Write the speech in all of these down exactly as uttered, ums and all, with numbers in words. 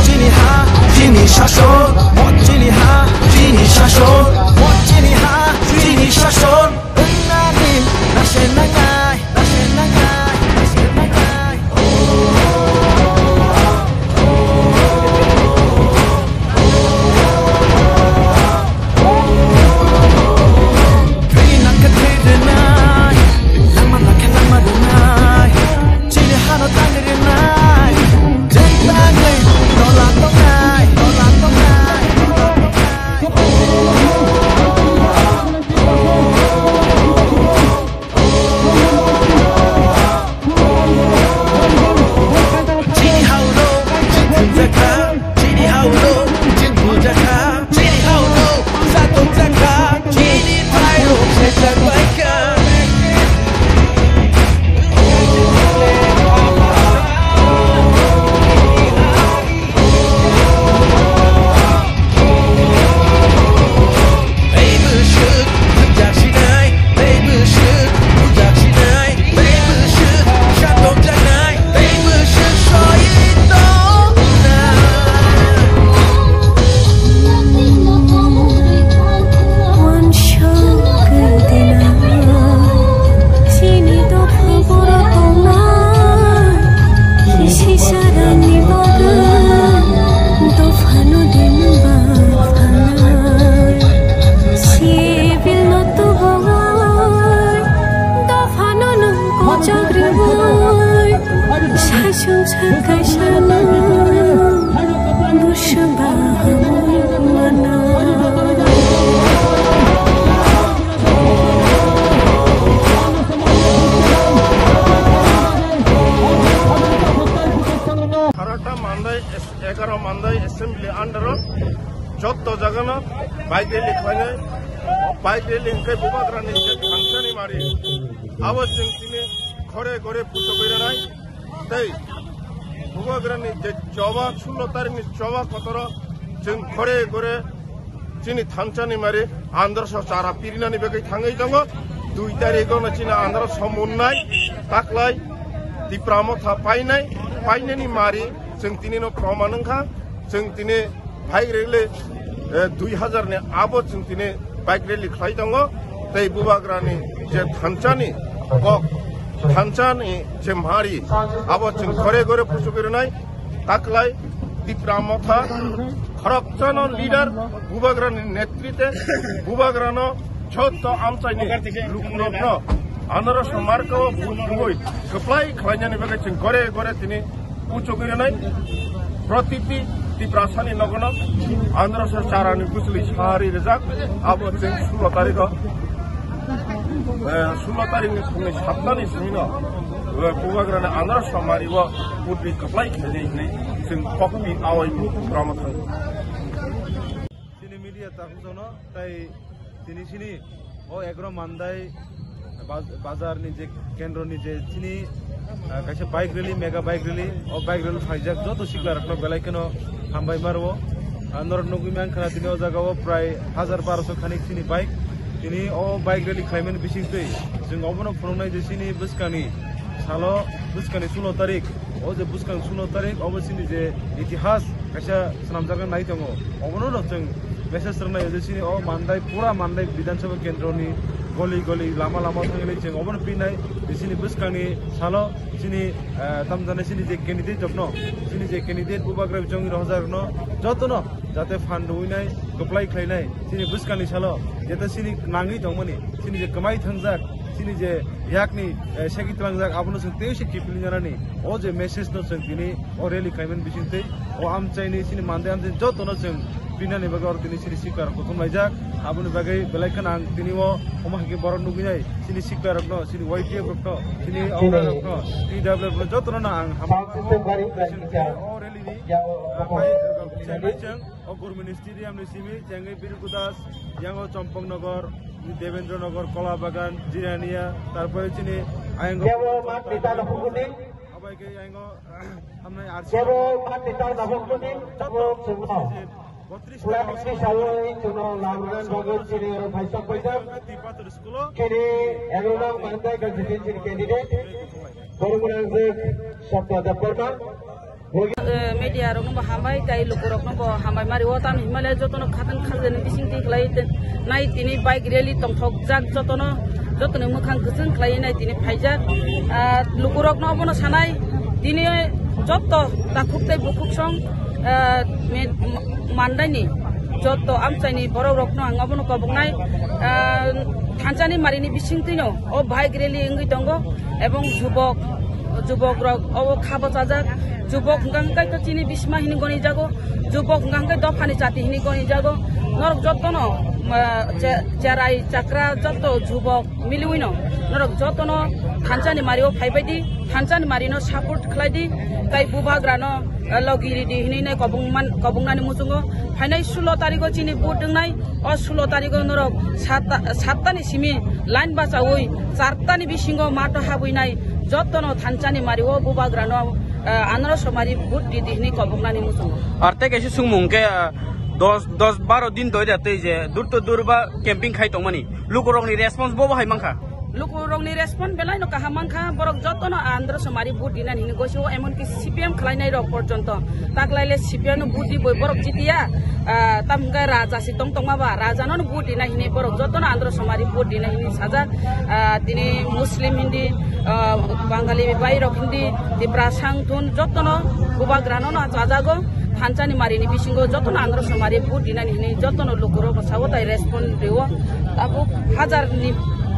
Chini ha, chini shason, chini ha, chini shason, chini ha, chini shason. Wngna din, nase nangai, nase nangai, nase nangai. Chini hao no, chini hao no, chini hao no, chini hao no, sa tong jaka, chini phai rok se jak bai kha. Sisarani bagwi dophano din ba phalnai. Sibilno tubui dophano nwng kochok rwui. Sasung sakaisano buswk bahamwi manai. Kharata Mandai, egaro Mandai Assembly under o jotto jagano bike rally khlainai. Bike rally hwnkhe Bubagrani je thansani mari, abo chwng tini khore gore puchogwi rwnai. Tei Bubagrani je choba, sullo tarikni choba kotoro chwng khore gore chini thansani mari androso chara pirinani bagwi thangwi tongo. Dui tarikgono chini androso munnai, taklai Tipra Motha painai, painani mari chwng tinino proman wngkha. Chwng tini bike rally, eh, dui hazar ni abo chwng tini bike rally khlai tongo. Tei Bubagrani je thansani kok, thansani je mari, abo chwng khore gore puchugwi rwnai. Taklai Tipra Motha khorokchano leader, Bubagrani netritwe, Bubagrano jotto amchaini lukurokno androso marka o vote rwui kwplai khlainani bagwi chwng gore gore tini puchugwi rwnai. Protiti Tiprasani nogono androso charani bwchwlwi sari rijak. Abo chwng sullo tarikho, eh, sullo tarikni phungni sattani simi no, eh, Bubagrani androso mari o vote rwi kwplai khlainai hinwi chwng kokni awai rwma thang. Chini media takhuk jono tai tini chini o egaro Mandai baz-, bazar ni je kendro ni je chini, ah, kaisa bike rally, mega bike rally, o bike rally phaijak joto sikla rokno belai kheno hambai maro. Ah, norok nugwi mankha tini o jaga o prai hajar barosho khanik chini bike. Tini o bike rally khlaimani bisingtwi chwng obono phunuknai je chini bwskangni salo, bwskangni sulo tarik, o je bwskang sulo tarik, obo chini je itihas kaisa swnamjakna nai tongo. Obono no chwng message rwnai je chini o Mandai, pura Mandai Bidhan Sabha kendroni goli goli, lama lama thangwi chwng obono pinai je chini bwskangni salo chini, eh, tamjani chini je candidate rokno, chini je candidate Bubagra Bichongni rohorjakno jotono jate phan rwinai, kwplai khlainai, chini bwskangni salo jeta chini nangwi tongmani, chini je kwmai thangjak, chini je yakni, eh, segi tlangjak, abono chwng teibo se kiphilwi janani. O je message no chwng tini o rally khlaimani bisingtwi o amchaini chini Mandai amchaini jotono chwng pinani bagwi oro tini chini sikla rok kuthum laijak. Aboni bagwi belai kheno ang tini o omo hai khe borok nugwinai chini sikla rokno, chini Y T F rokno, chini owner rokno, T W F rokno jotono no ang hambai o rally ni, ah, pai, chwng o Gurmini Stadium ni simi, chengwi Birku Das, yango Chompok Nagar, Devendra Nagar, Kola Bagan, Jirania, tarpore chini ayang Dewo Mat Nita Napukuti. Jabo pati tau nabok kudim, tabok chwngno. Pura kisi sawi chwngno lamran bagwi chini oro phaisa phaisa. Chini egrang mantai ka jitin chini candidate. Bormwrangjwk Sapta Debbarma. Eh, media rokno bo hambai, tei lukurokno bo hambai mari o, tamo hinmale jotono khatang khajani bising twi khlai te-, nai tini bike rally tongthokjak, jotono, jotoni mwkhang kwchwng khlai nai tini phaijak. Ah, lukurokno obono sanai, tini joto takhuk tei bukhuk song, ah, me-, ma-, mandaini joto amchaini borok rokno ang obono koboknai, ah, thansani marini bising twino o bike rally wngwi tongo. Ebong jubok, jubok rok obo kha bachajak, jubok hwnkha hwnkhe to chini bisma hini goni jago, jubok hwnkha hwnkhe dophani jati hini goni jago. Norok jotono, ah, che-, cherai chakra joto jubok miliwino norok jotono thansani mario phaibaidi, thansani marino support khlaidi, tai bubagrano, ah, logi ridi hinwi nai kobong man-, kobongnani muchungo. Phainai sulo tarigo chini vote wngnai, o sulo tarigo norok satta, sattani simi line bachawi chartani bisingo mato habwi nai jotono thansani mario bubagrano, ah, anoro somari vote ridi hinwi kobongnani muchungo. Ar tei kaisa sungmung khe, ah, dos, dos baro din doi da tei je door to door ba camping khai tongmani lukurokni response bo bo hai mankha. Lukurokni response belai no kaham mankha, borok jotono Andhra Somari vote dinani hini gosi o, emonki C P M khlainai rok porjonto. Taklaile C P M no vote di boi borok jitiya, ah, tamhingkhe raja si tong tongma ba, raja no vote dinai hini borok jotono Andhra Somari vote dinai hini sajak, ah, tini Muslim hindi, ah, Bangali bai rok hindi, Tipra Sangthun jotono bubagrano no chajago. Thansani marini bisingo jotono Andhra Somari vote dinani hinwi jotono lukurok sawo tai respond rio. Tabuk hajar ni,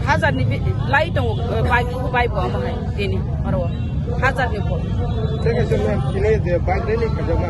hajar ni bi-, lai tongo, eh, bai, bai bo amo hai tini oro hajar ni bo. Thank you so much. Ini je bike rally khajama.